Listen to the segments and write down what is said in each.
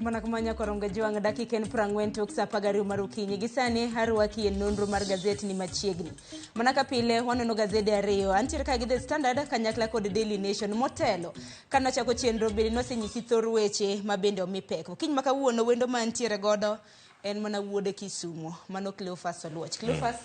Mana kuma nyakorongo jwang' dakika en 40 tok saa 12 mar okinyi. Gi sani arwaki e nonro mar gazet ni machiegni. Mana ka pile wanono gazede ariyo. Antiere ka gi The Standard kanyakla kod Daily Nation. Motelo kane wachako chenro bende nwasenyisi thor weche ma bende omi pek. Okinyi ma kawuono wendo ma antiere godo en mana wuod Kisumo. Mano Cleophas Oluoch. Cleophas,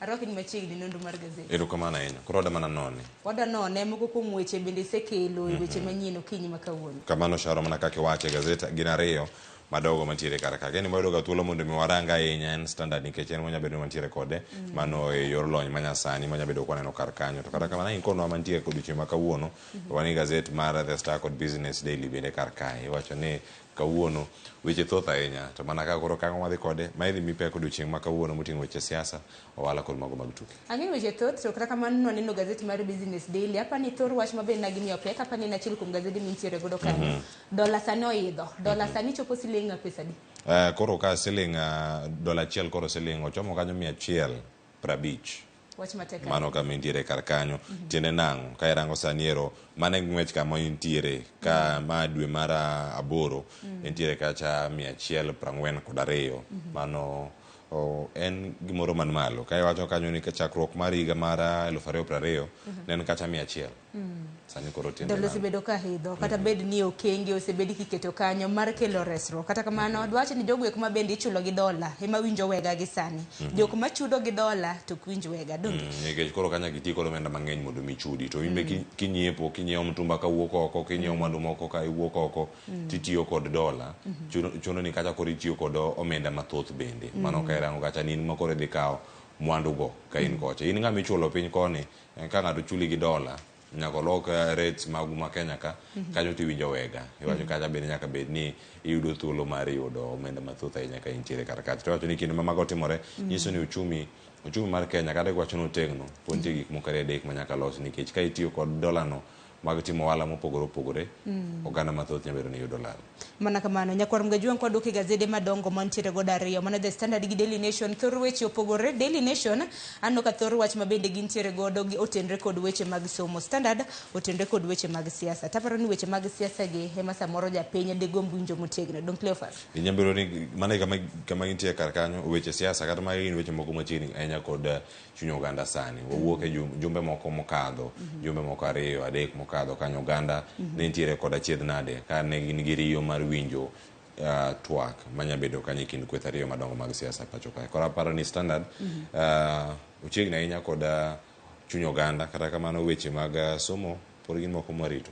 arwaki ni machiegni nonro mar gazet. Erokamano ahinya. Koro wadwa mana none. Wadwa none moko kuom weche bende isekelo e weche manyien okinyi ma kawuono. Kamano Sharo mana kaka iwache gazet gin ariyo madongo mantiere kar ka. Kendo wayudo ga thuolo mondo mi warang ahinya en Standard nikech en wanya bedo ni wantiere kode mano e yor lony manyasani manya bedo kwaneno kar kanyo. To kata kamano in kodwa mantie kod odiochieng' ma kawuono wan gi gazet mar The Star kod Business Daily bende kar kae. Iwacho ni kawuono weche thoth ahinya to mana ka koro kang'o wadhi kode ma idhi mi pek odiochieng' ma kawuono moting'o weche siasa, ohala kod mago mag tuke. Ang'eyo weche thoth to kata kamano nwaneno gazet mar Business Daily. Apa ni thor wach maber na gimiyo pek. Apa ni en achiel kuom gazede mintiere godo kanyo. Dola sani oidho. Dola sani chopo siling' pesa adi? Koro ka siling' dola achiel koro siling' ochomo kanyo 150. Wach matek Mano kama intiere kar kanyo. Tiende nang'o? Ka irango sani ero, mano e ng'wech kama intiere. Ka ma dwe mar aboro, entiere kacha 142. Mano en gimoro man malo. Ka iwacho kanyo ni chakruok mar higa mar 2020, ne en kacha 100. Sani koro tiende Dola nang'o? osebedo ka idho kata bed ni okenge osebed kiketo kanyo mar kelo resruok. Kata kamano dwach ni jogo eko ma bende ichulo gi dola ema winjo wega gi sani. Jok machudo gi dola to ok winj wega donge? Nikech koro ka nyaka iti kod omenda mang'eny mondo mi chudi to in be kinyiepo kinyiewo mtumba kawuok oko kinyiewo mwandu moko ka iwuok oko titiyo kod dola chuno ni kacha koro itiyo kod omenda mathoth bende. Mano ka irango kacha ni in ma koro idhi kawo mwandu go ka in kocha. In ng'ama ichulo piny koni ka ng'ato chuli gi dola nyaka olok rates magu ma Kenya ka kanyo tiwinjo wega. Iwacho kacha bende nyaka bed ni iyudo thuolo mar yudo omenda mathoth ahinya ka intiere kar kacha. To iwacho ni kinde ma mago timore nyiso ni uchumi mar Kenya kata kiwacho ni otegno pod nitie gik moko ariyo adek ma nyaka los nikech ka itiyo kod dola no mag timo ohala mopogore opogore oganda mathoth nyalo bedo ni yudo lal. Mana kamano, nyakwar Mgajuang' kwaduoko e gazede madongo mantiere godo ariyo, mano The Standard gi Daily Nation, thor weche opogore. Daily Nation, aneno ka thor wach ma bende gintiere godo gi otenre kod weche mag somo. Standard otenre kod weche mag siasa. Taparo ni weche mag siasa gi ema samoro japiny degomb winjo motegno. Dong Cleophas. Inyalo bedo ni mano e kama gintie kar kanyo, weche siasa kata magi gin weche moko machiegni ahinya kod chuny oganda sani. Wawuok e jumbe moko mokadho, jumbe moko ariyo, adek mokadho kanyo oganda ne nitiere kod achiedh nade ka ne gin gi riyo mar winjo twak manya bedo kanyo e kind kweth ariyo madongo mag siasa pacho kae. Koro aparo ni Standard ochiegni ahinya kod chuny oganda kata kamano weche mag somo pod gin moko mwarito.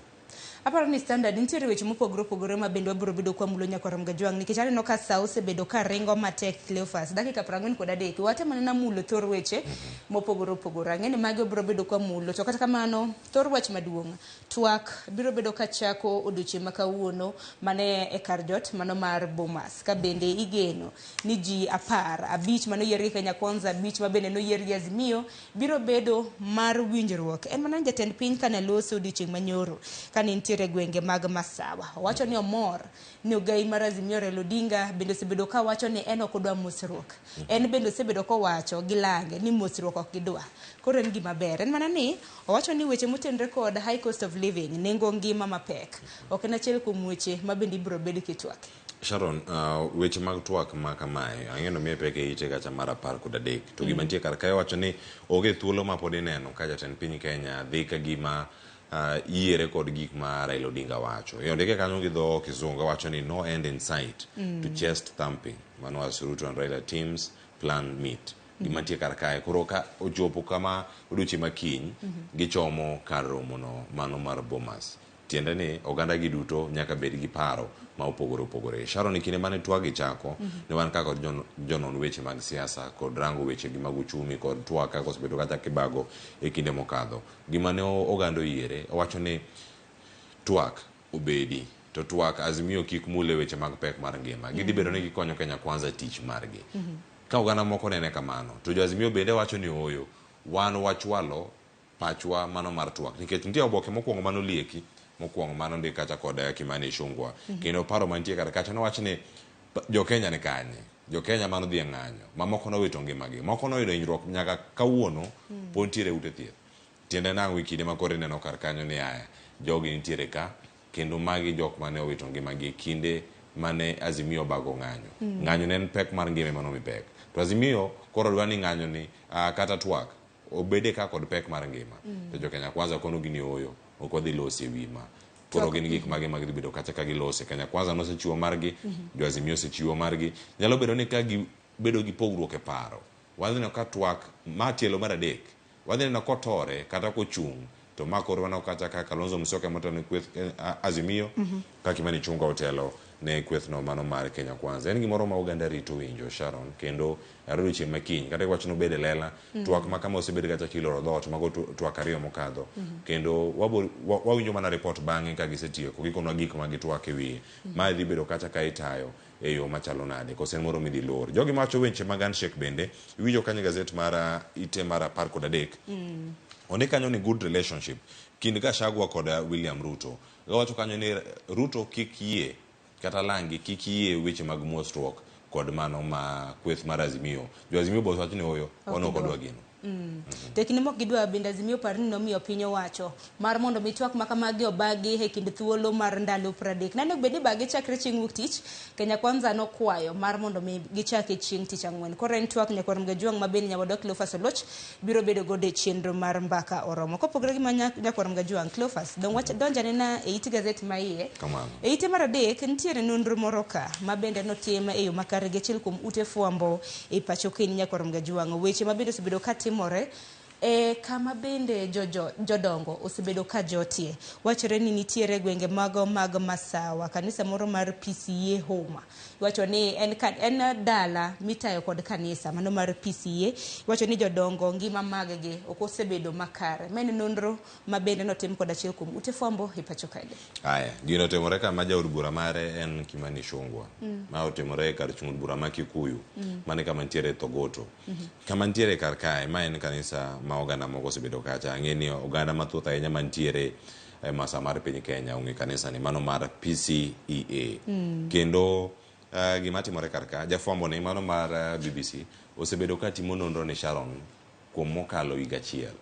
Aparo ni Standard nitiere weche mopogore opogore ma bende wabiro bedo kwamulo nyakwar Mgajwang' nikech aneno ka sa osebedo ka ringo matek Cleophas. Dakika 43 watemo nena mulo thor weche mopogore opogore. Ang'e ni magi wabiro bedo kwamulo to kata kamano thor wach maduong' twak biro bedo ka chako odiochieng' ma kawuono mane e kar jot mano mar Bomas ka bende igeno ni ji 10, 5 manoyier gi Kenya Kwanza, 5 ma bende noyier gi Azimio biro bedo mar winjruok. En mana ni jatend piny kane loso odiochieng' manyoro kane nitiere gwenge mag Masawa. Owacho ni omor ni ogai mar Azimio Raila Odinga bende osebedo ka wacho ni en ok odwa mosruok. En bende osebedo kowacho gi lange ni mosruok ok gidwa. Koro en gima ber. En mana ni owacho ni weche motenre kod high cost of living, nengo ngima mapek, ok en achiel kuom weche ma bende ibiro bed kitwak. Sharon, weche mag twak ma kamae ang'eyo ni omiye pek e ite kacha mar 13 to gima nitie kar kae wacho ni onge thuolo ma pod ineno ka jatend piny Kenya dhi ka gima yiere kod gik ma Raila Odinga wacho. E ondike kanyo gi dho kizungu wacho ni no end in sight to chest thumping. Mano as Ruto and Raila teams plan meet. Gima nitie kar kae koro ka ochopo kama odiochieng' ma kiny gichomo kar romono mano mar Bomas. Tiende ni oganda gi duto nyaka bed gi paro ma opogore opogore. Sharon, e kinde mane twak gi chako, ne wan ka kod jonon weche mag siasa kod rango weche gi mag uchumi kod twak kaka osebedo kacha kibago e kinde mokadho. Gima ne oganda oyiere, owacho ni twak obedi, to twak Azimio kik mule weche mag pek mar ngima. Gidhi bedo ni gikonyo Kenya Kwanza tich margi. Ka oganda moko nene kamano, to jo Azimio bende wacho ni ooyo, wan wachwalo pachwa mano mar twak nikech nitie oboke mokwongo mano lieki mokwongo mano ndik kacha kod Kimani Ichung'wa. Kendo paro mantie kar kacha nowach ni jo Kenya ni kanye, jo Kenya mano dhi e ng'anyo, mamoko nowito ngimagi, moko noyudo hinyruok nyaka kawuono pod nitiere e ute thieth. Tiende nang'o e kinde ma koro ineno kar kanyo ni aya, jogi nitiere ka kendo magi jok mane owito ngimagi e kinde mane Azimio obago ng'anyo. Ng'anyo ne en pek mar ngima ema nomi pek. To Azimio koro dwa ni ng'anyo ni kata twak obede ka kod pek mar ngima. To jo Kenya Kwanza kono gini ooyo, ok wadhi losi e wi ma. Koro gin gik mage ma gidhi bedo kacha ka gilose. Kenya Kwanza nosechiwo margi, jo Azimio osechiwo margi. Nyalo bedo ni ka gibedo gi pogruok e paro, wadhi neno ka twak ma tielo mar adek, wadhi neno kotore kata kochung' to ma koro waneno kacha ka Kalonzo Musyoka ema otelo ne kweth Azimio, ka Kimani Ichung'wa otelo ne kwethno mano mar Kenya Kwanza. En gimoro ma oganda rito winjo Sharon, kendo e odiochieng' ma kiny kata iwacho nobed e lela, twak ma kama osebed kacha kiloro dhoot mago twak ariyo mokadho, kendo wawinjo mana report bang'e ka gisetieko gikonwa gik ma gitwak e wiye. Mae dhi bedo kacha ka itayo e yo machalo nade, koso en moro midhi lor. Jogi mawacho weche mag handshake bende iwinjo kanyo e gazet mar ite mar 13. Ondik kanyo ni good relationship kind Gachagua kod William Ruto. Giwacho kanyo ni Ruto kik yie kata langi kik yie weche mag mosruok kod mano ma kweth mar Azimio. Jo Azimio bo wacho ni oyo, wan ok wadwa gino. To e kinde mok gidwa bende Azimio par ni nomiyo piny owacho mar mondo mi twak ma kamagi obagi e kind thuolo mar ndalo 30. Nane bed ni bagi chakre chieng' wuok tich, Kenya Kwanza nokwayo mar mondo mi gichake chieng' tich ang'wen. Koro en twak nyakwar Mgajwang' ma bende nyawadwa Cleophas Oluoch biro bedo godo e chenro mar mbaka oromo. Kopogore gi ma nyakwar Mgajwang', Cleophas, dong wach donjane na e it gazet ma iye. Kamano. E ite mar adek nitiere nonro moro ka ma bende notim e yo makare gi achiel kuom ute fwambo e pacho kaendi nyakwar Mgajwang'. Weche ma bende osebedo ka timore e kama bende jodongo osebedo ka jotie. Wachore ni nitiere gwenge mago mag Masawa, kanisa moro mar PCEA Home. Iwacho ni en dala mitayo kod kanisa mano mar PCEA. Iwacho ni jodongo ngima mag-gi ok osebedo makare. Ma en nonro ma bende notim kod achiel kuom ute fwambo e pacho kaendi. Aya, gino otimore kama jaod bura mare en Kimani Ichung'wa. Ma otimore e kar chung' od bura ma Kikuyu. Mane kama nitiere Thogoto. Kama nitiere kar kae, ma en kanisa ma oganda moko osebedo kacha. Ang'e ni oganda mathoth ahinya mantiere e masa mar piny Kenya ong'e kanisa ni mano mar PCEA. Kendo gima timore kar ka, jafwambo ni mano mar BBC osebedo ka timo nonro ni Sharon kuom mokalo higa achiel.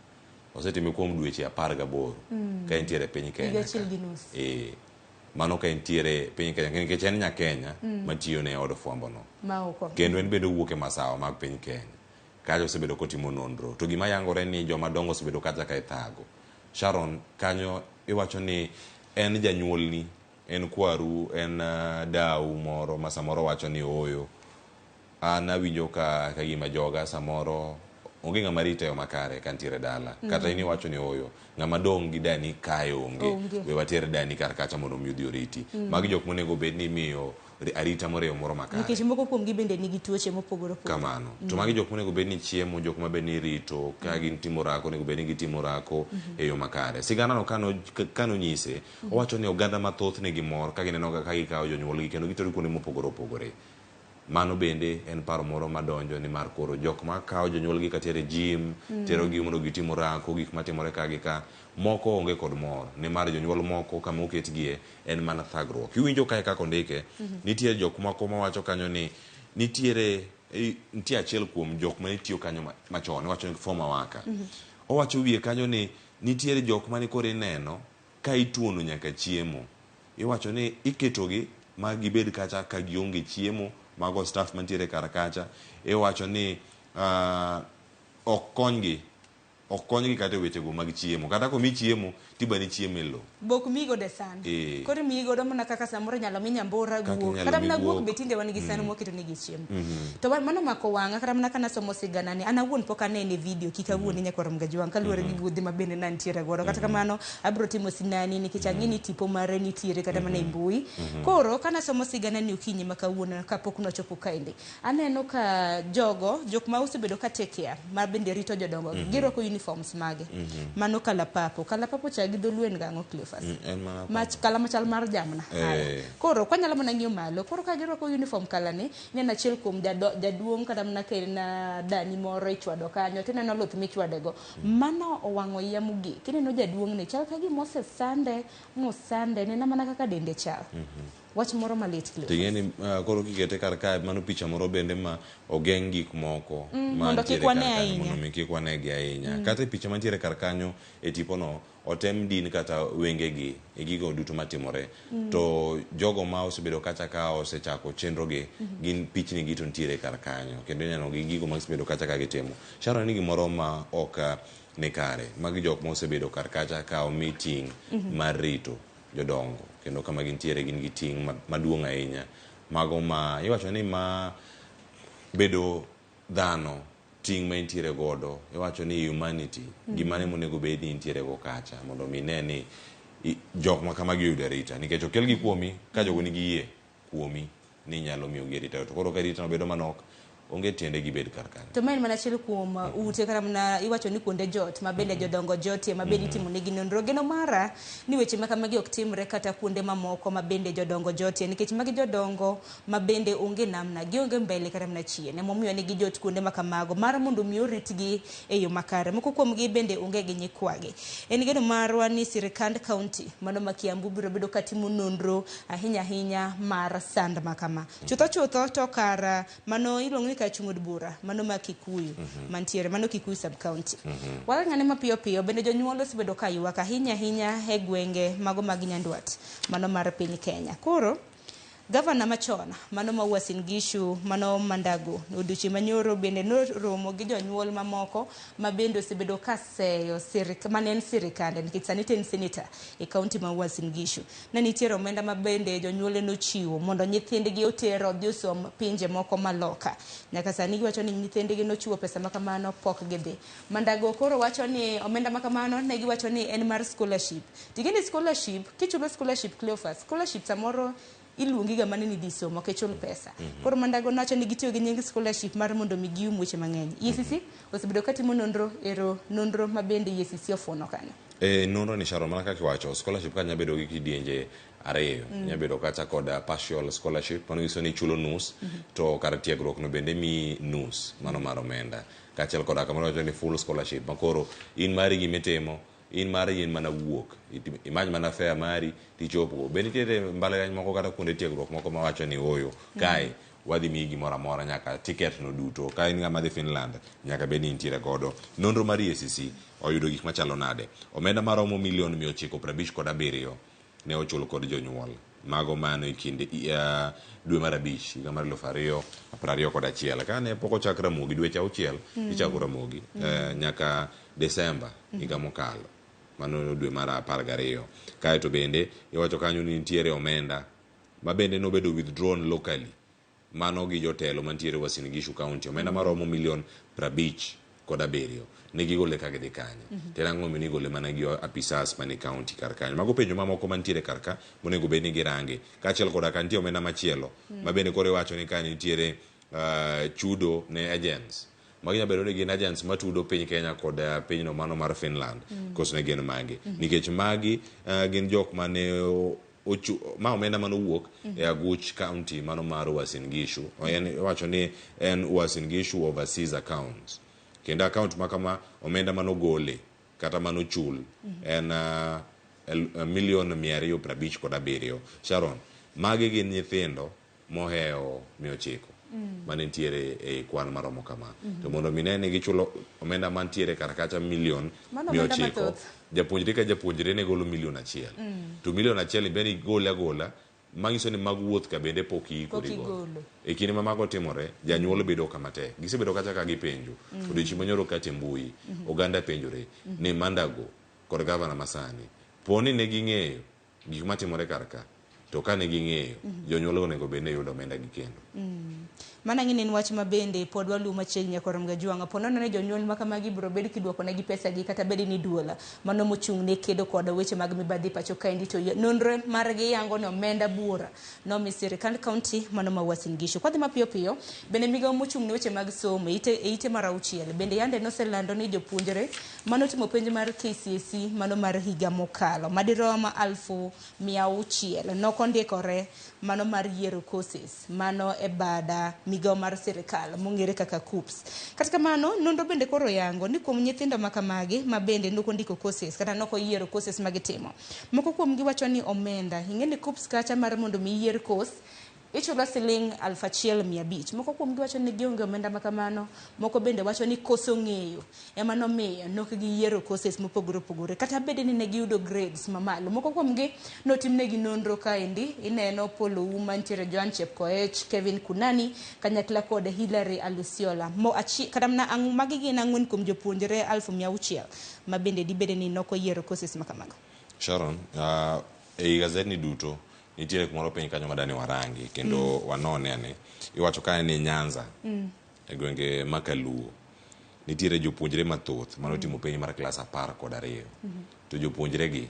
Osetime kuom dweche 18 ka entiere e piny Kenya. Higa achiel gi nus. Mano ka entiere piny Kenya, nikech en nya Kenya matiyo ne od fwambo no. Ma oko. Kendo en bende owuok e masawa mag piny Kenya. Kacha osebedo kotimo nonro. To gima yangore ni joma dongo osebedo kacha ka ithago. Sharon, kanyo iwacho ni en janyuolni, en kwaru, en dau moro ma samoro wacho ni ooyo. An awinjo ka gima joga samoro onge ng'ama rite yo makare ka nitiere dala. Kata in iwacho ni ooyo, ng'ama dong' gi dani kae onge. We water dani kar kacha mondo mi odhi oriti. Magi jok monego bed ni imiyo arita moro e yo moro makare. Nikech moko kuom gi bende nigi tuoche mopogore opogore. Kamano. To magi jok monego bed ni chiemo, jok ma bende irito, ka gin timo orako, onego bed ni gitimo orako e yo makare. Sigana no kano nyise, owacho ni oganda mathoth nigi mor ka gineno ka gikawo jonyuolgi kendo gitero kuonde mopogore opogore. Mano bende en paro moro madonjo ni mar koro jok ma kawo jonyuolgi ka tere gym, terogi mondo gitim orako, gik matimore ka gi ka, moko onge kod mor nimar jonyuol moko kama oketgie en mana thagruok. Iwinjo kae kaka ondike, nitiere jok moko mawacho kanyo ni nitiere nitie achiel kuom jok mane tiyo kanyo machon, iwacho ni former worker. Owacho wiye kanyo ni nitiere jok mane koro ineno ka ituono nyaka chiemo. Iwacho ni iketogi ma gibed kacha ka gionge chiemo, mago staff mantiere kar kacha. Iwacho ni ok konygi, ok konygi kata e wechego mag chiemo. Kata komi chiemo, tibani chiemo e lo. Bok miyi godo e san. Koro imiyi godo mana kaka samoro inyalo mi nyambura, guok. Kata mana guok be tinde wan gi san mwaketo negi chiemo. To mano omako wang'a kata mana kana somo sigana ni, an awuon pok anene e video, kik awuon ni nyakwar Mgajwang' kaluwore gi guodhi ma bende nantiere godo. Kata kamano, abiro timo sinani nikech ang'e ni tipo mare nitiere kata mana e mbui. Koro, kana somo sigana ni okinyi ma kawuono kapok nochopo kaendi, aneno ka jogo, jok ma osebedo ka take care, ma bende rito jodongo, girwako uniforms mage. Mano kalapapo. Kalapapo cha gi dholuo en gang'o, Cleophas? En mana Mach, kala machal mar jamna. Koro, kwanyalo mana ng'iyo malo, koro ka girwako uniform kala ni, ineno achiel kuom jaduong' kata mana ka en dani moro ichwado kanyo, tineno luth michwadego. Mano owang'o iya mogik. Ineno jaduong' ni, chal ka gima osesande, mosande, nena mana kaka dende chal. Wach moro malit, Cleophas. Ting'e ni koro kikete kar kae, mano picha moro bende ma ogeng' gik moko ma mondo kik nitiere wane kar kanyo, ahinya. mondo mi kik wanegi ahinya. Kata e picha mantiere kar kanyo e tipono, otem din kata wengegi e gigo duto matimore. To jogo ma osebedo kacha ka osechako chenro gi, gin pichni gi to nitiere kar kanyo. Kendo ineno gi gigo ma gisebedo kacha ka gitimo. Sharon ni gimoro ma ok ni kare. Magi jok ma osebedo kar kacha ka omi ting' mar rito jodongo. Kendo kama gintiere gin gi ting' maduong' ahinya. Mago ma iwacho ni ma bedo dhano ting' ma intiere godo iwacho ni humanity gimane monego bed ni intiere go kacha mondo mi ine ni jok ma kamagi oyudo arita nikech okelgi kuomi ka jogo nigi yie kuomi ni inyalo miyogi arita to koro ka arita no bedo manok onge tiende gibed kar kanyo. To ma en mana achiel kuom ute kata mana iwacho ni kuonde jot ma bende jodongo jotie ma bende itimo negi nonro. Geno mara ni weche ma kamagi ok timre kata kuonde mamoko ma bende jodongo jotie nikech magi jodongo ma bende onge namna, gionge mbele kata mana chien. Emomiyo ne gijot kuonde ma kamago mar mondo mi oritgi e yo makare. Moko kuomgi bende onge gi nyikwagi. En geno marwa ni sirikand kaunti mano ma Kiambu biro bedo katimo nonro ahinya ahinya mar sand ma kama. Chutho chutho to kar mano iluongo ni kar chung' od bura mano ma Kikuyu mantiere mano Kikuyu sub county. Warang'ane mapiyo piyo bende jonyuol osebedo ka ywak ahinya ahinya e gwenge mago mag Nyandwat mano mar piny Kenya. Koro gavana machon mano ma Uasin Gishu mano Mandago odiochieng' manyoro bende noromo gi jonyuol mamoko ma bende osebedo ka seyo mane en sirikande nikech sani to en senator e kaunti ma Uasin Gishu. Ne nitiere omenda ma bende jonyuol nochiwo mondo nyithindgi oter odhi osom pinje moko maloka. Nyaka sani giwacho ni nyithindgi nochiwo pesa ma kamano pok gidhi. Mandago koro wacho ni omenda ma kamano ne giwacho ni en mar scholarship. Ting'e ni scholarship, kichulo scholarship Cleophas, scholarship samoro iluongi ga mana ni idhi somo ok ichul pesa. Koro Mandago nowacho ni gitiyo gi nying scholarship mar mondo mi gium weche mang'eny. EACC osebedo katimo nonro ero nonro ma bende EACC ofuono kanyo. E nonro ni Sharon mana kaka iwacho scholarship ka nya bedo gi kidienje ariyo. Nya bedo kata kod partial scholarship mano nyiso ni ichulo nus to kar tiegruok no bende miyi nus mano mar omenda. Kaachiel koda kamoro wacho ni full scholarship ma koro in mari gimitimo in mari in mana wuok imany mana fare mari tichopgo. Be nitiere mbalariany moko kata kuonde tiegruok moko mawacho ni ooyo kae wadhi miyi gimoro amora nyaka ticket no duto ka in ng'ama dhi Finland nyaka bed ni intiere godo. Nonro mar EACC oyudo gik machalo nade? Omenda maromo milion 957 ne ochul kod jonyuol mago mano e kind dwe mar abich higa mar 2021 kane pok ochak Ramogi dweche auchiel ichako Ramogi nyaka Desemba higa mokalo mano dwe mar 12. Kaeto bende iwacho kanyo ni nitiere omenda ma bende nobedo withdrawn locally mano gi jotelo mantiere Uasin Gishu County omenda maromo milion 57 ne gigole ka gidhi kanye. To en ang'o momiyo nigole mana gi apisas mane county kar kanyo. Mago penjo mamoko mantiere kar ka monego bed ni girange. Kaachiel koda ka nitie omenda machielo ma bende koro iwacho ni ka nitiere chudo ne agents. Magi nyalo bedo ni gin agents matudo piny Kenya kod pinyno mano mar Finland. Koso ne gin magi. Nikech magi gin jok mane ma omenda manowuok e aguch county mano mar Uasin Gishu. Iwacho ni en Uasin Gishu overseas accounts. Kendo account ma kama omenda manogole kata manochul en milion 257. Sharon, magi gin nyithindo mohewo 900 mane nitiere e kwan maromo kama. To mondo mi ne ni gichulo omenda mantiere kar kacha milion 900, japuonjre ka japuonjre ne golo milion 1. To milion 1 bende igole agola manyiso ni mag wuoth ka bende pok iikori godo. E kinde ma mago timore, janyuol bedo kama tek. Gisebedo kacha ka gipenjo. Odiochieng' manyoro kata e mbui, oganda penjore ni Mandago kod gavana masani, po ni ne ging'eyo gik matimore kar ka, to ka ne ging'eyo, jonyuol onego bed ni yudo omenda gi kendo. Mano ang'e ni en wach ma bende pod waluwo machiegni e Korom Gajwang'. Po nono ni jonyuol ma kamagi biro bed kiduoko negi pesa gi kata bed ni duol mano mochung' ne kedo kod weche mag mibadhi pacho kaendi to nonro margi yango ni omenda buora nomi sirikand county mano ma Uasin Gishu. Kwadhi mapiyo piyo, bende migawo mochung' ne weche mag somo e ite mar 6 bende yande noselando ni jopuonjre manotimo penj mar KCSE mano mar higa mokalo madirom 600,000 nokondikore mano mar yiero courses mano e bada migawo mar sirikal mong'ere kaka KUCCPS. Kata kamano, nonro bende koro yango ni kuom nyithindo ma kamagi ma bende nokondiko courses kata nokoyiero courses magitimo, moko kuomgi wacho ni omenda, ing'e ni KUCCPS kacha mar mondo mi iyier course Ichulo siling 1,500. Moko kuomgi wacho ni gionge omenda ma kamano, moko bende wacho ni koso ng'eyo ema nomiyo nok giyiero courses mopogore opogore kata bed ni ne giyudo grades mamalo. Moko kuomgi notimnegi nonro kaendi, ineno Paul Ouma, nitiere Joan Chepkoech, Kevin Kunani kanyakla kod Hilary Alusiola. Mo achi, kata mana ang, magi gin ang'wen kuom jopuonjre 600,000 ma bende dibede ni nok oyiero courses ma kamago. Sharon, ei gazetni duto nitiere kumoro piny kanyo madani warangi kendo wanone ane. Iwacho kae ni Nyanza e gwenge ma Kaluo nitiere jopuonjre mathoth mane otimo penj mar klas 12. To jopuonjre gi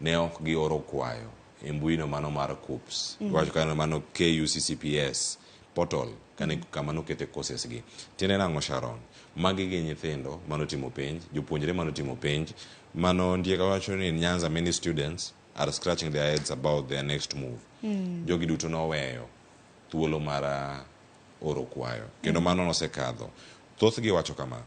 ne ok gioro kwayo e mbui no mano mar KUCCPS. Iwacho kanyo mano KUCCPS portal kane kama nokete courses gi. Tiende nang'o Sharon? Magi gin nyithindo manotimo penj, jopuonjre manotimo penj, mano nitie kawacho ni Nyanza many students are scratching their heads about their next move. Jogi duto noweyo thuolo mar oro kwayo kendo mano nosekadho. Thothgi wacho kama,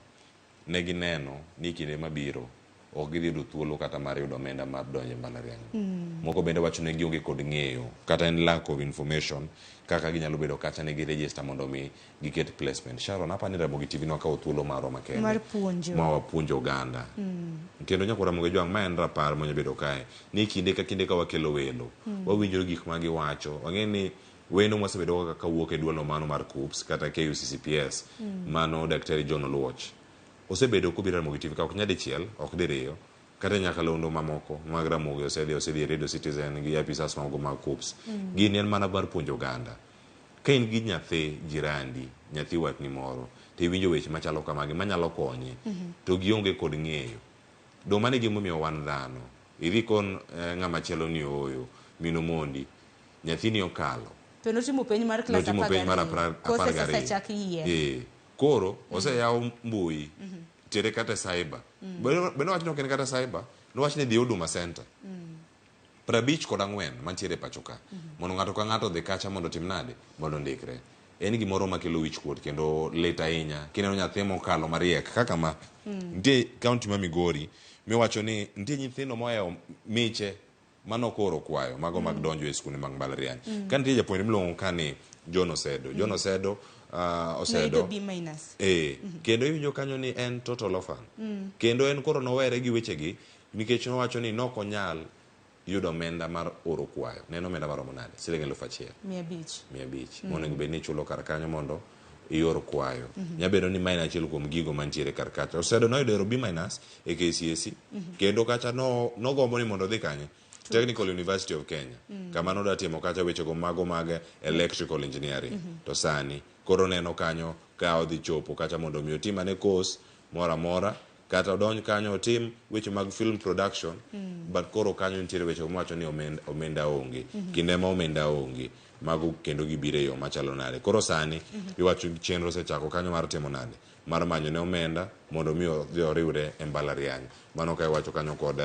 ne gineno ni kinde mabiro ok gidhi yudo thuolo kata mar yudo omenda mar donjo e mbalariany. Moko bende wacho ni gionge kod ng'eyo kata en lack of information kaka ginyalo bedo kacha ni gi register mondo mi giket placement. Sharon, apa ni Ramogi TV nokawo thuolo marwa makende Mar puonjo. ma wapuonjo oganda. Kendo nyaka Ramogi Jwang' ma en rapar monya bedo kae ni kinde ka kinde ka wakelo welo wawinjo gik ma giwacho wang'e ni wendo mwasebedo kaka kawuok e duol no mano mar KUCCPS kata KUCCPS mano Daktari John Oluoch osebedo kobiro Ramogi TV ka ok nyadichiel ok diriyo kata nyakalondo mamoko mag Ramogi osedhi e Radio Citizen gi apisas mago mag KUCCPS. Gini en mana mar puonjo oganda. Ka in gi nyathi jirandi, nyathi watni moro, to iwinjo weche machalo kamagi manyalo konye, to gionge kod ng'eyo. Do mano e gimomiyo wan dhano. Idhi kon ng'ama chielo ni ooyo, min Omondi, nyathini okalo. To notimo penj mar klas Notimo penj mar 12. apar Courses gariyo. osechak yier. Koro oseyaw mbui, tere kata e cyber. Be nowach ni ok en kata cyber, nowach ni dhi Huduma Center. 54 mantiere e pacho ka. Mondo ng'ato ka ng'ato odhi kacha mondo otim nade? Mondo ondikre. En gimoro makelo wichkuot kendo lit ahinya. Kineno nyathi mokalo mariek kaka ma. Nitie kaunti ma Migori miwacho ni nitie nyithindo mohewo miche mano koro kwayo mago mag donjo e skunde mag mbalariany. Ka nitie japuonjre miluongo ka ni John Osedo. John Osedo Osedo. Noyudo B minus. Kendo iwinjo kanyo ni en total orphan. Kendo en koro nowere gi wechegi nikech nowacho ni nok onyal yudo omenda mar oro kwayo. Ne en omenda maromo nade? Siling 1,500. 500. 500. Monego bed ni ichulo kar kanyo mondo ior kwayo. Nyabedo ni ma en achiel kuom gigo mantiere kar kacha. Osedo noyudo ero B minus e KCSE. Kendo kacha nogombo ni mondo odhi kanye? Technical University of Kenya. Kama nodwa timo kacha wechego mago mag electrical engineering. To sani koro neno kanyo ka odhi chopo kacha mondo mi otim ane course moro amora kata odonj kanyo otim weche mag film production. But koro kanyo nitiere weche mowacho ni omenda onge. Kinde ma omenda onge mago kendo gibiro e yo machalo nade. Koro sani iwacho chenro osechako kanyo mar timo nade? Mar manyo ne omenda mondo mi odhi oriwre e mbalariany. Mano ka iwacho kanyo kod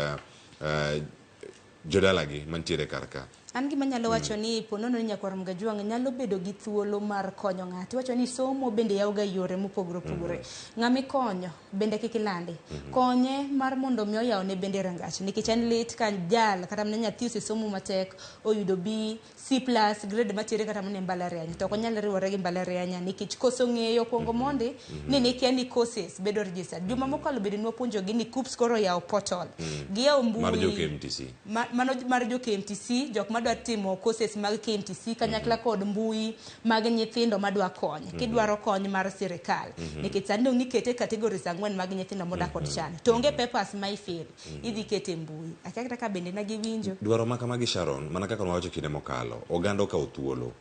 jodalagi mantiere kar ka. An gima anyalo wacho ni ponono ni nyakwar Mgajwang' nyalo bedo gi thuolo mar konyo ng'ato. Iwacho ni somo bende yawoga yore mopogore opogore. Ng'ama ikonyo bende kik ilande. Konye mar mondo mi oyawne bende rangach. Nikech en lit ka jal kata mana nyathi osesomo matek oyudo B, C plus, grade matiere kata mana e mbalariany. To ok onyal riwore gi mbalariany nikech koso ng'eyo kuongo mondi ni nikia ni courses bedo registered. Juma mokalo bende nwapuonjogi ni KUCCPS koro oyawo portal. Giyawo mbui. Mar jo KMTC. Mano mar jo KMTC, jok madwa timo courses mag KMTC kanyakla kod mbui mag nyithindo madwa kony. Kidwaro kony mar sirikal. Nikech sani dong nikete categories 4 mag nyithindo modak kod chan. To onge papers ma ifill. Idhi kete mbui. Akia kata ka bende na giwinjo. Dwaro ma kamagi Sharon, mana kaka nwawacho kinde mokalo, oganda okawo thuolo.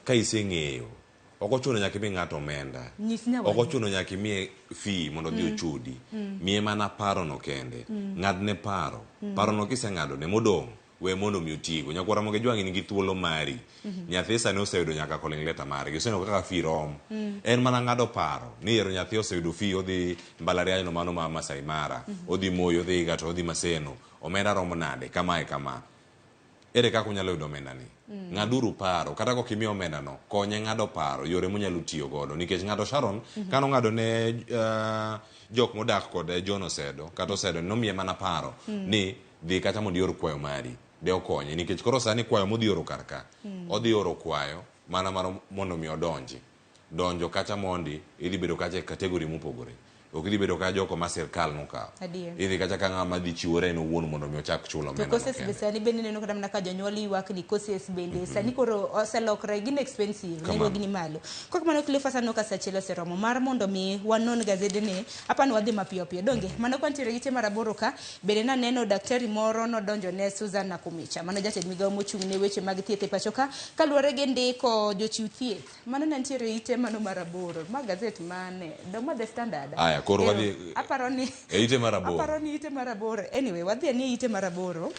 Ka iseng'eyo, ok ochuno nyaka imi ng'ato omenda. Nyis nyawadgi. Ok ochuno nyaka imiye fee mondo odhi ochudi. Miye mana paro no kende. Ng'adne paro. Paro no kiseng'ado ne modong', we mondo mi otigo. Nyakwar Ramogi Jwang' in gi thuolo mari. Nyathi sani oseyudo nyaka calling letter margi. Oseneno kaka fee rom. En mana ng'ado paro ni ero nyathi oseyudo fee odhi mbalariany no mano ma Masai Mara. Odhi Moi, odhi Egerton, odhi Maseno. Omenda romo nade? Kamae kama. Ere kaka unyalo yudo omenda ni? Ng'aduru paro. Kata kok imiyo omenda no, konye ng'ado paro, yore monyalo tiyo godo. Nikech ng'ato Sharon, kano ng'ado ne jok modak kod John Osedo, kata Osedo, nomiye mana paro ni dhi kata mondo ior kwayo mari. De okonye. Nikech koro sani kwayo modhi oro kar ka. Odhi oro kwayo. mana mar mondo mi odonji. Donjo kacha mondi, idhi bedo kacha e category mopogore. Ok idhi bedo ka jogo ma sirkal nokawo. Adier. Idhi kacha ka ng'ama dhi chiwore en owuon mondo mi ochak chulo To omenda no courses be kende. sani bende ineno kata mana ka jonyuol ywak ni courses bende sani koro oselokre gin expensive Kamano. nengo gi ni malo. Kok mano Cleophas aneno ka saa achiel oseromo mar mondo mi wanon gazede ni apani wadhi mapiyo piyo donge mano kwantiere gi mar aboro ka bende naneno daktari moro nodonjo ne Susan Nakumicha mano jatend migawo mochung' ne weche mag thieth e pacho ka kaluwore gi ndiko jochiw thieth mano ne nitiere ite mano mar aboro ma gazet mane do ma The Standard. Aya, koro Ero, wadhi- aparo ni E ite mar aboro. aparo ni ite mar aboro anyway wadhi ane ite mar aboro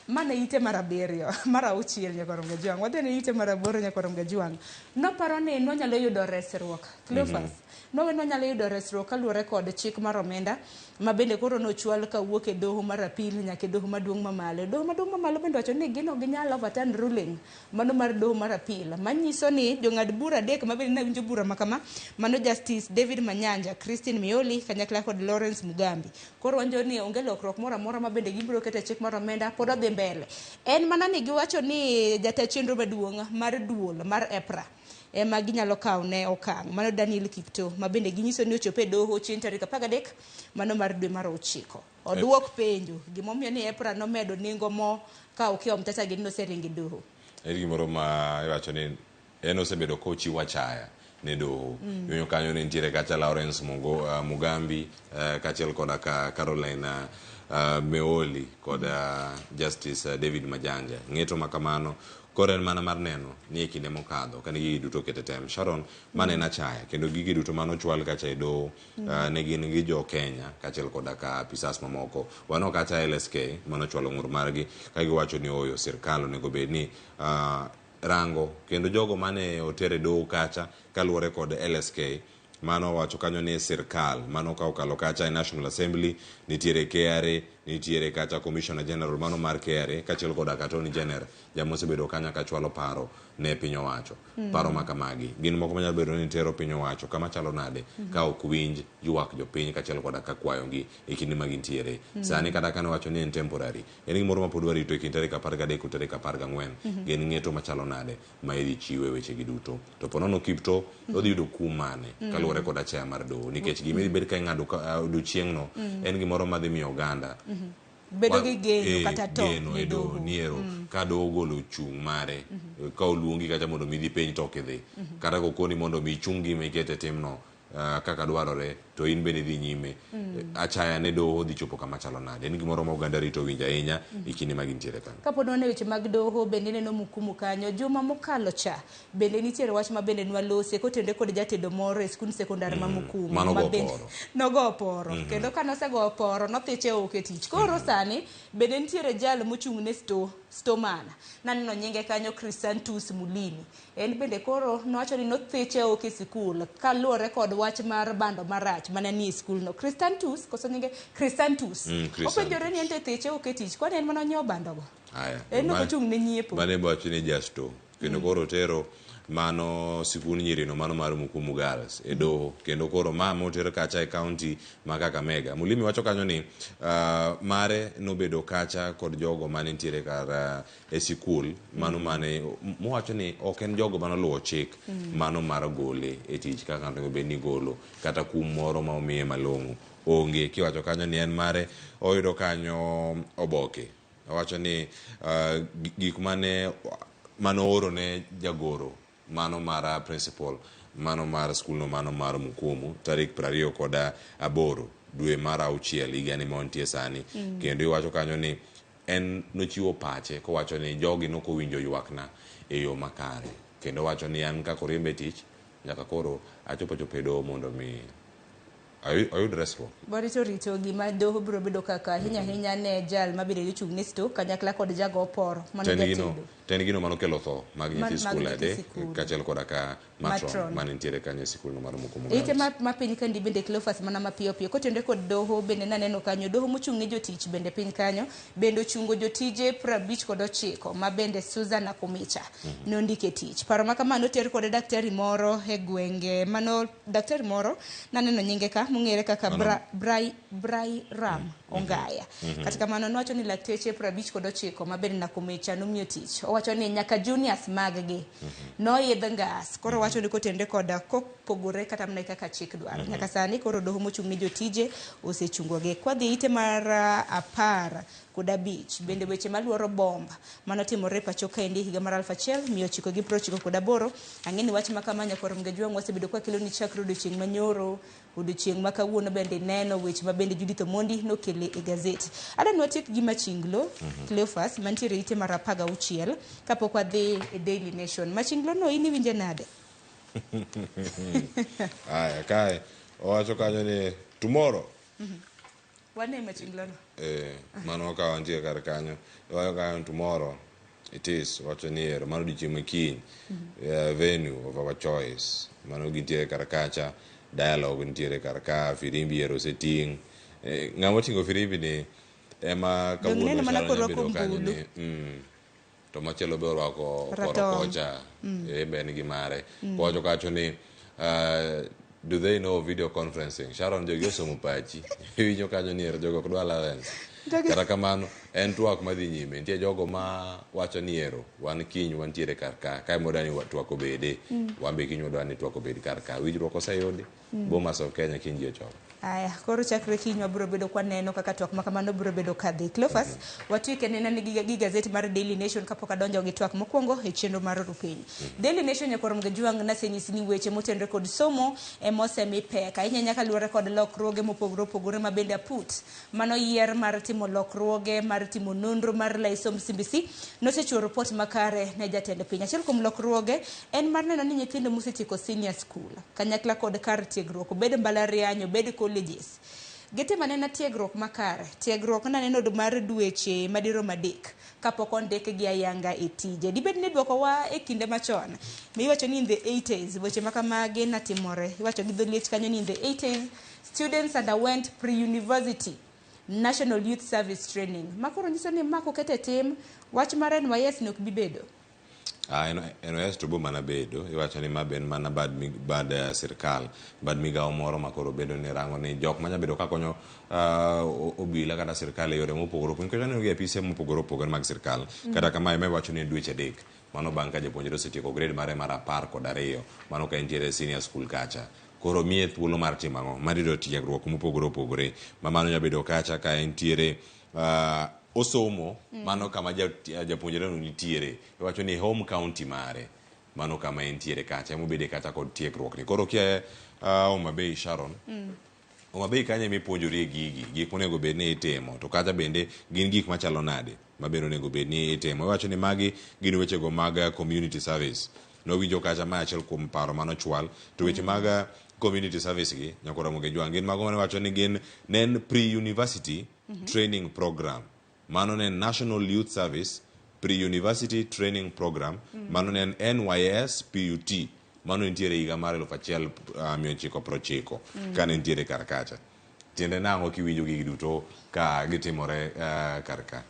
mana ite mar abiriyo mar auchiel nyakwar Mgajwang' wadhi ane ite mar aboro nyakwar Mgajwang' noparo ni nonyalo yudo resruok Cleophas nowe nonyalo yudo resruok kaluwore kod chik mar omenda ma bende koro nochwal kawuok e doho mar appeal nyaka e doho maduong' mamalo. Doho maduong' mamalo bende wacho ni gin ok ginyal overturn ruling mano mar doho mar appeal manyiso ni jong'ad bura adek ma bende nawinjo bura ma kama mano Justice David Manyanja, Christine Mioli kanyakla kod Lawrence Mugambi. Koro wanjo ni onge lokruok moro amora ma bende gibiro keto e chik mar omenda pod odhi mbele. En mana ni giwacho ni jata chenro maduong' mar duol mar EPRA ema ginyalo kawo ne okang' mano Daniel Kiptoo ma bende ginyiso ni ochopo e doho chieng' tarik 13 mano mar dwe mar ochiko. Oduok penjo gimomiyo ni EPRA nomedo nengo mo ka okiwa mtacha gin noseringo e doho. En gimoro ma iwacho ni en osebedo kochiwo achaya ne doho. Iwinjo kanyo ne nitiere kacha Lawrence Mugambi kaachiel koda ka Caroline Meoli kod Justice David Majanja. Ng'eto ma kamano koro en mana mar neno ni e kinde mokadho kane gigi duto oket e tem. Sharon, mano en achaya kendo gigi duto mane ochwal kacha e doho ne gin gi jo Kenya kaachiel koda ka apisas mamoko. Waneno kacha LSK mane ochwalo ng'ur margi ka giwacho ni oyo sirkal onego bed ni rango kendo jogo mane oter e doho kacha kaluwore kod LSK mano owacho kanyo ni sirkal mano ka okalo kacha e National Assembly nitiere KRA nitiere kacha Commissioner General mano mar KRA kaachiel koda ka Attorney General jama osebedo kanyo ka chwalo paro ne piny owacho. Paro ma kamagi gin moko manyalo bedo ni tero piny owacho kama chalo nade ka ok winj ywak jopiny kaachiel koda ka kwayogi e kinde ma gintiere. Sani kata kane wacho ni en temporary en gimoro ma pod warito e kind tarik 13 kod tarik 14 gin ng'eto machalo nade ma idhi chiw e wechegi duto. To po nono Kiptoo odhi yudo kum mane kaluwore kod achaya mar doho nikech gima idhi bed ka ing'ado odiochieng'no en gimoro madhi miyo oganda Bedo gi geno kata to geno ne e doho doho. ni ero ka doho ogolo chung' mare ka oluongi kacha mondo mi idhi penj to ok idhi kata kokoni mondo mi ichung gima iketo e timno kaka dwarore to in bende idhi nyime. Achaya ne doho dhi chopo kama chalo nade en gimoro ma oganda rito winjo ahinya e kinde ma gintiere kanyo. Kapod wan e weche mag doho bende ineno Mukumu kanyo juma mokalo cha bende nitiere wach ma bende nwalose kotenore kod jatedo moro e skund sekondar ma Mukumu Mano ma go bende poro. nogo poro kendo ka nosego poro nothiche oko e tich. Koro sani bende nitiere jal mochung' ne stoman naneno nyinge kanyo Chrysanthus Mulimi en bende koro nowacho ni nothiche oko e sikul kaluwore kod wach mar bando marach mane nie sikul no. Chrysanthus koso nyinge Chrysanthus openjore ni ente thiche oko e tich kwani en mana onyiewo bando go. Aya. En ok ochung' ne nyiepo. Mane wacho ni jasto kendo koro tero mano sikund nyirino mano mar Mukumu Girls e doho kendo koro ma moter kacha e county ma Kakamega. Mulimi wacho kanyo ni mare nobedo kacha kod jogo mane nitiere kar e sikul mano mane mowacho ni ok en jogo manoluwo chik mano mar gole e tich kaka onego bed ni golo kata kum moro ma omiye malong'o onge. Kiwacho kanyo ni en mare oyudo kanyo oboke owacho ni gik mane ooro ne jagoro mano mar principal mano mar skulno mano mar Mukumu tarik 28 dwe mar auchiel higani ma wantie sani. Kendo iwacho kanyo ni en nochiwo pache kowacho ni jogi nokowinjo ywakna e yo makare kendo wacho ni an kaka oriembe e tich nyaka koro achopo e doho mondo mi oyud resruok. Warito rito gima doho biro bedo kaka ahinya ahinya ne jal mabende ochung' ne sto kanyakla kod jago poro mano jatedo. To en gino manokelo tho mag nyithi skul adek kaachiel koda ka matron mane nitiere kanyo e sikulno mar Mukumu Ite Girls. ma piny kandi bende Cleophas mana mapiyo piyo kotenore kod doho bende naneno kanyo doho mochung' ne jotich bende piny kanyo bende ochungo jotije 59 ma bende Susan Nakhumicha nondike tich. Paro ma kama noter kod daktari moro e gwenge mano daktari moro naneno nyinge ka mong'ere kaka Brai Ram. Ongaya. Kata kamano nowacho ni lakteche 59 mabende Nakumicha nomiyo tich. Owacho ni nyaka juniors mag gi noidh ngas. Koro owacho ni kotenre koda kopogore kata mana kaka chik dwaro. Nyaka sani koro doho mochung' ne jotije osechungogi. Kwadhi ite mar 15 bende weche maluoro bomb manotimore pacho kaendi higa mar 1998. Ang'e ni wach ma kama nyakwar Mgajwang' wasebedo kwakelo ni chakre odiochieng' manyoro. Odiochieng' ma kawuono bende neno weche ma bende Judith Omondi nokele e gazet. Adwa ni watiek gi Machinglo, Cleophas, mantiere ite mar 16 kapok wadhi e Daily Nation. Machinglo no in iwinje nade? Aya, kae owacho kanyo ni tomorrow. Wane Machinglo no. Mano ka wantie kar kanyo. Owacho kanyo tomorrow it is wacho ni ero mano odiochieng' ma kiny. Venue of our choice. Mano gintiere kar kacha. Dialogue nitiere kar ka, firimbi ero oseting'. Ng'ama oting'o firimbi ni ema Dong' kawuono neno mana Sharon korwako nyabedo kanyo ombulu. ni to machielo be orwako Ratong'. korokocha be en gi mare. Owacho kacho ni do they know video conferencing? Sharon jogi osomo pachi. Iwinjo kanyo ni ero jogo ok dwa allowance. Kata kamano en twak madhi nyime. Nitie jogo ma wacho ni ero wan kiny wantiere kar ka. Kae modwa ni twak obede. Wan be kiny wadwa ni twak obed kar ka. Winjruok oseyudi. Bomas of Kenya kiny ji ochoko. Aya, koro chakre kiny wabiro bedo kwaneno kaka twak ma kamano biro bedo kadhi. Cleophas, watiek anena ni gi gazet mar Daily Nation kapok adonjo gi twak mokwongo e chenro mar Rupiny. Daily Nation nyakwar Mgajwang' nasenyisi ni weche motenore kod somo ema osemi pek. Ahinya ahinya kaluwore kod lokruoge mopogore opogore ma bende aput. Mano yier mar timo lokruoge mar timo nonro mar lai somb CBC nosechiwo ripot makare ne jatend piny. Achiel kuom lokruoge en mar neno ni nyithindo mosetieko senior school kanyakla kod kar tiegruok, obed mbalariany, obed colleges, gitimo anena tiegruok makare. Tiegruok naneno mar dweche madirom 3 kapok ondikgi ayanga e tije. Dibed ni duokowa e kinde machon miwacho ni in the 80s weche makamagi natimore. Iwacho gi dholiech kanyo ni in the 80s students underwent pre-university National Youth Service Training. Ma koro nyiso ni ma koket e tim, wach mar NYS ni ok bi bedo. NYS to bo mana bedo. Iwacho ni ma be en mana bad, bad sirkal, bad migawo moro ma koro bedo ni rango ni jok manya bedo ka konyo obila kata sirkal e yore mopogore opogore. Nikech waneno gi apise mopogore opogore mag sirkal. Kata kamae ma iwacho ni en dweche 3. Mano bang' ka japuonjre osetieko grade mare mar 12. Mano ka entiere senior school kacha. Koro miye thuolo mar timo ang'o? Mar yudo tiegruok mopogore opogore. Ma mano nyalo bedo kacha ka entiere osomo mano kama japuonjre no nitiere. Iwacho ni home county mare. Mano kama entiere kacha, emobede kacha kod tiegruok ni. Koro kia Homa Bay Sharon. Homa Bay kanyo ema ipuonjorie gigi, gik monego bed ni itimo. To kacha bende gin gik machalo nade ma bende onego bed ni itimo. Iwacho ni magi gin wechego mag community service. Nowinjo kacha ma achiel kuom paro manochwal. To weche mag community service gi, nyakwar Ramogi Jwang', gin mago mane wacho ni gin ne en pre-university training program. Mano ne en National Youth Service Pre-University Training Program. Mano ne en NYS PUT. Mano nitiere higa mar 1990 kane nitiere kar kacha. Tiende nang'o kiwinjo gigi duto ka gitimore kar ka?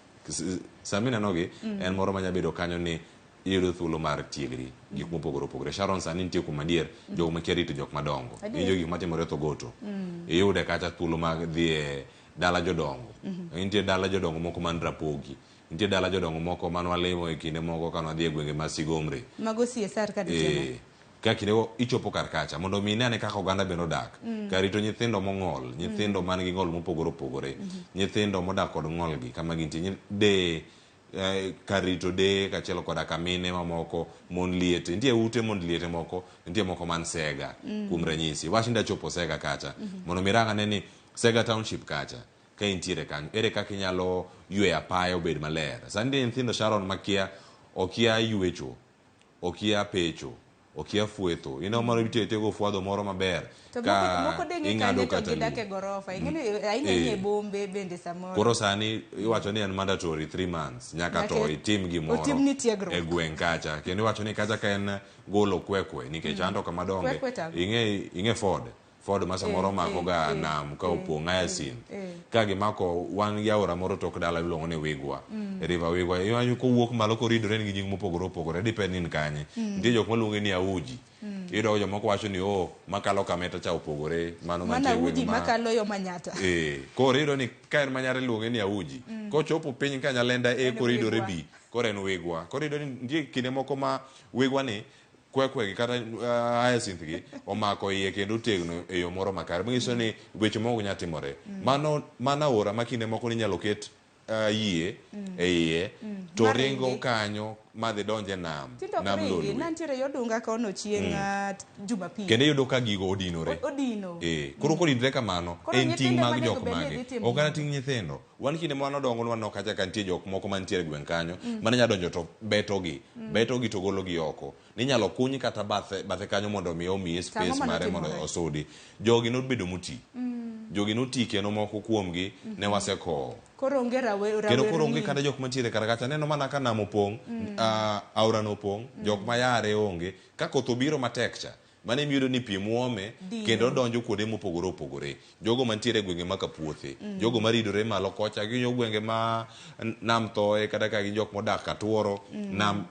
Sama inenogi, en moro manya bedo kanyo ni iyudo thuolo mar tiegri gik mopogore opogore. Sharon sani nitie kuom adier jogo makia rito jok madongo. Iwinjo gik matimore Thogoto. Iyude kacha thuolo mag dhi e dala jodongo. Nitie dala jodongo moko man Rapogi. Nitie dala jodongo moko mane walimo e kinde moko kane wadhi e gwenge ma Sigomre. Mago CSR ka ditimo. Ka kindego ichopo kar kacha mondo mi ine ane kaka oganda bende odak. Kar rito nyithindo mong'ol, nyithindo man gi ng'ol mopogore opogore, nyithindo modak kod ng'ol gi kama gintie, deye, kar rito deye kaachiel koda ka mine mamoko, mon liete. Nitie ute mond liete moko, nitie moko man Sega, kuom ranyisi. Wach ni dachopo Sega kacha, mondo mi irang ane ni Sega Township kacha, ka intiere kanyo, ere kaka inyalo yweyo apaya obed maler. Sani nitie nyithindo Sharon makia, okia ywecho, okia pecho, okia fuetho. Ineno mano itiyo atiyo go fwadho moro maber To ka moko deng'e ing'ado kanye to kata gidak lum. e gorofa. Ing'eni ahinya ahinya e bombe bende samoro. Koro sani iwacho ni en mandatory 3 months nyaka to itim gimoro otimni tiegruok. e gweng' kacha. Kendo iwacho ni kacha ka en golo kwekwe nikech anto kama donge Kwekwe to ang'o? ing'e Ford. Ford ma samoro mako ga nam ka opong' hyacinth. Ka gimako wan gi aora moro tok dala iluongo ni Wigwa. River Wigwa. Iwanyo kowuok malo koridore en gi nying mopogore opogore depend ni in kanye. Nitie jok maluonge ni Auji. Iyudo ka jomoko wacho ni oh, makalo Kameta cha opogore, mano Mano mantie e gweng' Auji ma makalo yo Manyatta. Eh, koro iyudo ni ka en Manyata iluonge ni Auji. Kochopo piny ka Nyalenda A En koro iyudore Wigwa. B, koro en Wigwa. Koro iyudo ni nitie kinde moko ma Wigwa ni kwekwe gi kata hyacinth gi omako iye kendo otegno e yo moro makare. Manyiso ni weche moko ok nyal timore. Mano mano aora ma kinde moko ninyalo ket yie e iye to Ma ringo ringi. kanyo madhi donj e nam, Tinde ok nam ringi. Lolwe. Nantiere yo Dunga kono chieng' Jumapil. Kendo iyudo ka gigo odinore. Odino. Eh, koro kodinre kamano, Koro en ting' nyithindo mag ema onego jok bed ni mage. dhi timo Ok kata gino. ting' nyithindo. Wan kinde ma wanodongo nwaneno kacha ka nitie jok moko mantiere e gweng' kanyo mane nya donjo to betogi. Betogi to gologi oko. Ninyalo kuny kata bathe, bathe kanyo mondo omi omiye To ang'o space mane mare mondo otimore? osudi. Jogi nobedo moti. Jogi noti kendo moko kuomgi ne wasekowo. Koro onge rawe, Kendo koro onge rawerni. kata jok mantiere kar kacha. Aneno mana ka nam opong', aora no opong', jok ma yare onge. Ka koth obiro matek cha, mano ema iyudo ni pi muome Dino. kendo donjo kuonde mopogore opogore. Jogo mantiere e gwenge ma Kapuothe, jogo maridore malo kocha, gin gwenge ma nam thoe kata ka gin jok modak Katuoro, nam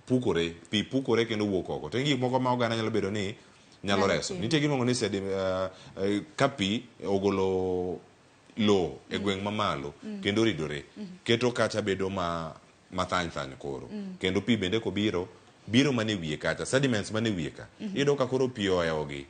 pukore, pi pukore kendo wuok oko. To en gik moko ma oganda nyalo bedo ni nyalo Nyalo reso. timo. Nitie gima iluongo ni sedi, ka pi ogolo lowo e gweng' mamalo kendo oridore, keto kacha bedo ma mathany thany koro. Kendo pi bende kobiro, biro mana e wiye kacha, sediments mana e wiye ka. Iyudo ka koro pi ohewogi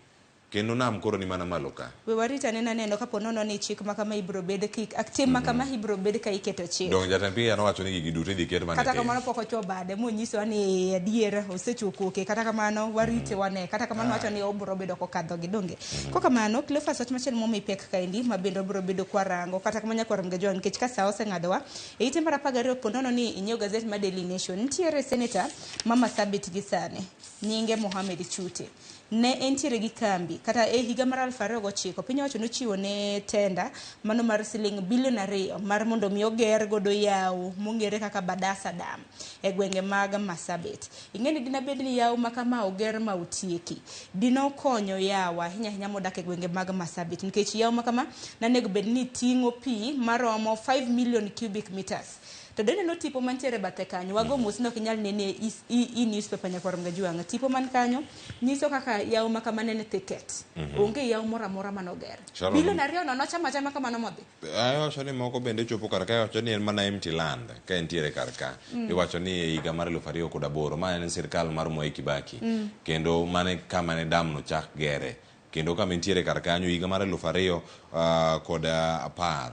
kendo nam koro ni mana malo ka. We warit anena neno kapo nono ni chik ma kama ibiro bed ki, tim ma kama ibiro bed ka iketo chik. Donge jatend piny nowacho ni gigi duto idhi ket mana e Kata tim. kamano pok ochuo bade monyisowa ni adier osechuo koke. Kata kamano warite wane. Kata kamano wacho ni obiro bedo kokadho gi donge. Kokamano Cleophas wach machielo momi pek kaendi ma bende obiro bedo kwarango. Kata kamano nyaka warom ga jwang' nikech ka saa oseng'adowa e ite mar 12 po nono ni inyiew gazet mar Daily Nation. Nitiere seneta ma Marsabit gi sani nyinge Mohamed Chute. Ne entiere gi kambi kata e higa mar 2009 piny owacho nochiwo ne tenda mano mar siling bilion 2 mar mondo mi oger godo yawo mong'ere kaka Badasa Dam e gwenge mag Marsabit. Ing'e ni dina bed ni yawo ma kama oger ma otieki dino konyo yawo ahinya ahinya modak e gwenge mag Marsabit nikech yawo ma kama nanego bed ni ting'o pi maromo 5 million cubic meters. To doneno tipo mantiere bathe kanyo, wago mos ni ok inyal nene e newspaper nyakwar Mgajuang'. Tipo man kanyo nyiso kaka yawo ma kama nene thicket. Onge yawo moro amora manoger. Sharon. Bilion 2 no nochamo achama kamano modhi. Iwacho ni moko bende chopo kar ka iwacho ni en mana empty land ka entiere kar ka. Iwacho ni e higa mar 2008 ma en sirkal mar Mwai Kibaki. Kendo mane kama ne dam no chak gere. Kendo kama entiere kar kanyo higa mar 2000 kod apar,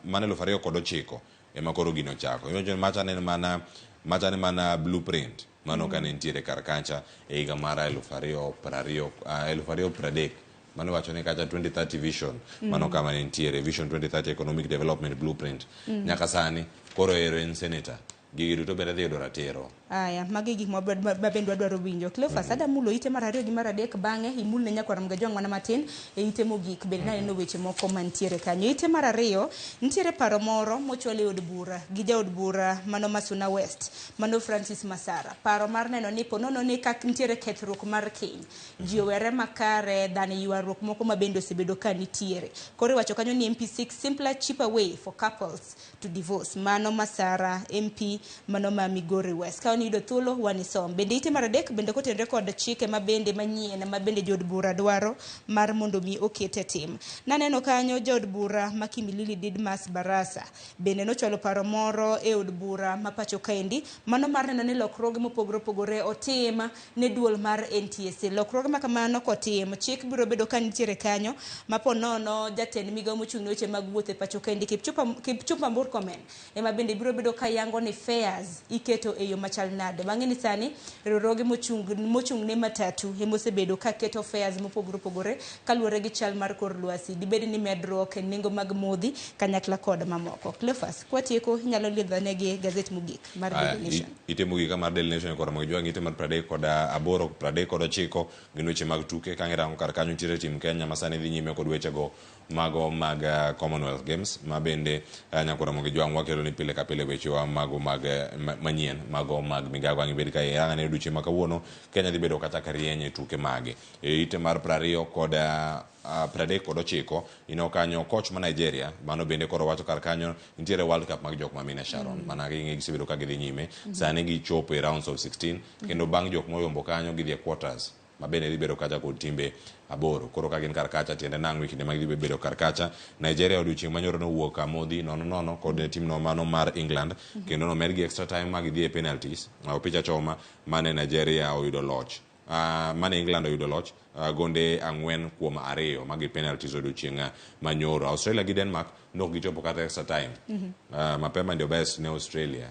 mano 2009 ema koro gino ochako. Iwacho ni macha ne en mana, macha ne mana blueprint mano kane nitiere kar kacha e higa mar 2020, 2030. Mano iwacho ni kacha 2030 vision mano kama ne nitiere vision 2030 economic development blueprint. Nyaka sani koro ero en senator. Gigi duto bende dhi yudo ratiro. Aya, magi gik ma bende wadwaro winjo. Cleophas, ada mulo ite mar 2 gi mar 3 bang'e imul ne nyakwar Mgajwang' mana matin e ite mogik bende naneno weche moko mantiere kanyo. Ite mar 2 nitiere paro moro mochwal e od bura gi jaod bura mano Masuna West, mano Francis Masara. Paro mar neno ni ponono ni ka nitiere kethruok mar keny, ji owere makare than ywaruok moko ma bende osebedo ka nitiere. Koro iwacho kanyo ni MP seeks simpler, cheaper way for couples to divorce. Mano Masara MP mano ma Migori West. Ka wan yudo thuolo wanisom. Bende ite mar 3 bende kotenore kod chike ma bende manyien ma bende jood bura dwaro mar mondo mi oket e tim. Naneno kanyo jaod bura ma Kimilili Didmas Barasa bende nochwalo paro moro e od bura ma pacho kaendi mano mar neno ni lokruoge mopogore opogore otim ne duol mar NTSA. Lokruoge ma kamano kotim, chik biro bedo ka nitiere kanyo ma po nono jatend migawo mochung' ne weche mag wuoth e pacho kaendi Kipchumba Murkomen ema bende biro bedo ka yango ni fares iketo e yo machal nade. Wang'e ni sani riwruoge mochung' ne matatu ema osebedo ka keto fares mopogore opogore kaluwore gi chal mar kor lwasi. Dibed ni medruok e nengo mag modhi kanyakla kod mamoko. Cleophas, kwatieko inyalo lidho negi gazet mogik mar Daily Nation. Ite mogik ka mar Daily Nation kod Ramogi Jwang' ite mar 38, 39 gin weche mag tuke. Ka irango kar kanyo nitiere team Kenya ma sani dhi nyime kod wechego mago mag Commonwealth Games ma bende nyako Ramogi Jwang' wakelo ni pile ka pile wechewa mago mag manyien mago mag migago. Ang' ibed ka iranga ne odiochieng' ma kawuono Kenya dhi bedo kata ka rieny e tuke mage. E ite mar 20 kod 39 ineno kanyo coach ma Nigeria mano bende koro wacho kar kanyo nitiere World Cup mag jok ma mine Sharon mana ging'e gisebedo ka gidhi nyime sani gichopo e rounds of 16 kendo bang' jok moyombo kanyo gidhi e quarters. ma bende dhi bedo kacha kod timbe aboro. Koro ka gin kar kacha tiende nang'o e kinde ma gidhi bedo kar kacha. Nigeria odiochieng' manyoro nowuok amodhi nono nono kod tim no mano mar England kendo nomedgi extra time ma gidhi e penalties. Opich achoma mane Nigeria oyudo loch. Mane England oyudo loch gonde 4-2 magi penalties odiochieng' manyoro. Australia gi Denmark nok gichopo kata extra time. Mapema ndio best ne Australia.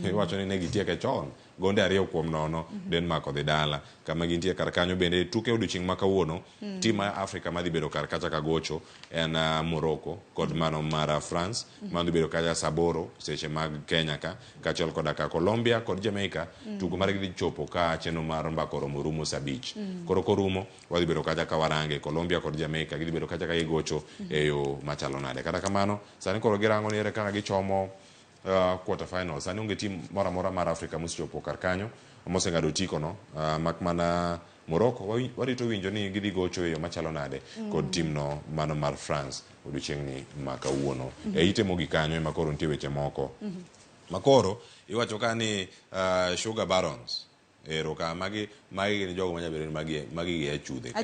Iwacho ni ne gitieke chon gonde 2-0 Denmark odhi dala. Kama gintie kar kanyo bende tuke odiochieng' ma kawuono tim ma Afrika madhi bedo kar kacha ka gocho en Morocco kod mano mar France madhi bedo kacha saa 8 seche mag Kenya ka kaachiel koda ka Colombia kod Jamaica tugo margi dhi chopo ka chenro mar mbaka oromo rumo saa 5. Koro korumo wadhi bedo kacha ka warange Colombia kod Jamaica gidhi bedo kacha ka gigocho e yo machalo nade. Kata kamano sani koro girango ni ere kaka gichomo quarter final. Sani onge tim moro amora mar Afrika mosechopo kar kanyo moseng'ado otiko no mak mana Morocco. Warito winjo ni gidhi gocho e yo machalo nade kod tim no mano mar France odiochieng'ni ma kawuono. E ite mogik kanyo ema koro nitie weche moko makoro iwacho ka ni Sugar Barons ero ka magi gin jogo manya bedo ni magi gi achudhe ka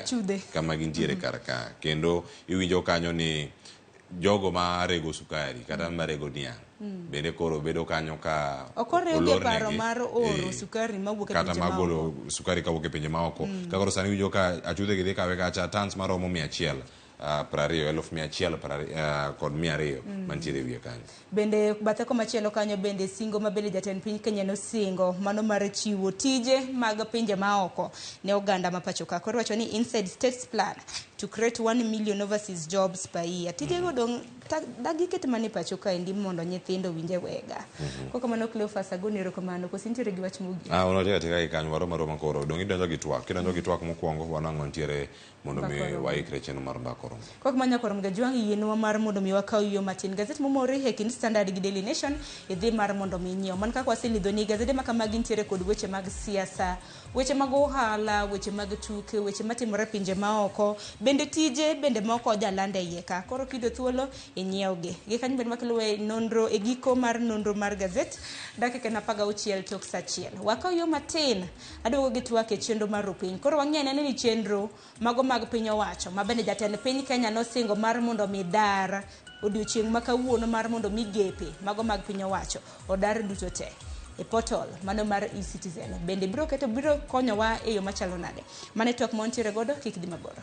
kama gintiere kar ka kendo iwinjo kanyo ni jogo ma rego sukari kata ma rego niang' bende koro bedo kanyo ka okorewgi paro mar oro sukari mawuok e kata magolo sukari kawuok e pinje maoko. Ka koro sani iwinjo ka achudhe gi dhi kawe kacha tons maromo 120 120,200 mantiere e wiye kanyo. Bende bathe komachielo kanyo bende singo ma bende jatend piny Kenya nosingo mano mar chiwo tije mag pinje maoko ne oganda ma pacho ka. Koro wacho ni inside states plan to create 1 million overseas jobs per year. Tije go dong dagiket mana e pacho kaendi mondo nyithindo winje wega. Kok kamano Cleophas agoni erokamano koso intiere gi wach mogik? Unatieka tika gi kanyo waromo aroma koro dong idonjo gi twak. Kidonjo gi twak mokwongo wanang'o ntiere mondo mi waikre chenro mar mbaka oromo. Kok manya koro Mgajwang' yienwa mar mondo mi wakaw yo matin. Gazet momori e kind Standard gi Daily Nation idhi mar mondo mi inyiew. Man kaka waselidho ni gazede ma kamagi nitiere kod weche mag siasa, weche mag ohala, weche mag tuke, weche matimore pinje maoko, bende tije bende moko jalanda e iye ka. Koro kiyudo thuolo inyiewgi. Gi kanyo bende wakelo e nonro e giko mar nonro mar gazet dakika en 16 tok saa 1. Wakaw yo matin aduogo gi twak e chenro mar rupiny. Koro wang'e anena ni chenro mago mag piny owacho ma bende jatend piny Kenya nosingo mar mondo mi dar odiochieng' ma kawuono mar mondo mi gepe mago mag piny owacho odar duto te e portal mano mar eCitizen. Bende biro konyowa e yo machalo nade? Mano e twak ma wantiere godo, kik dhi mabor.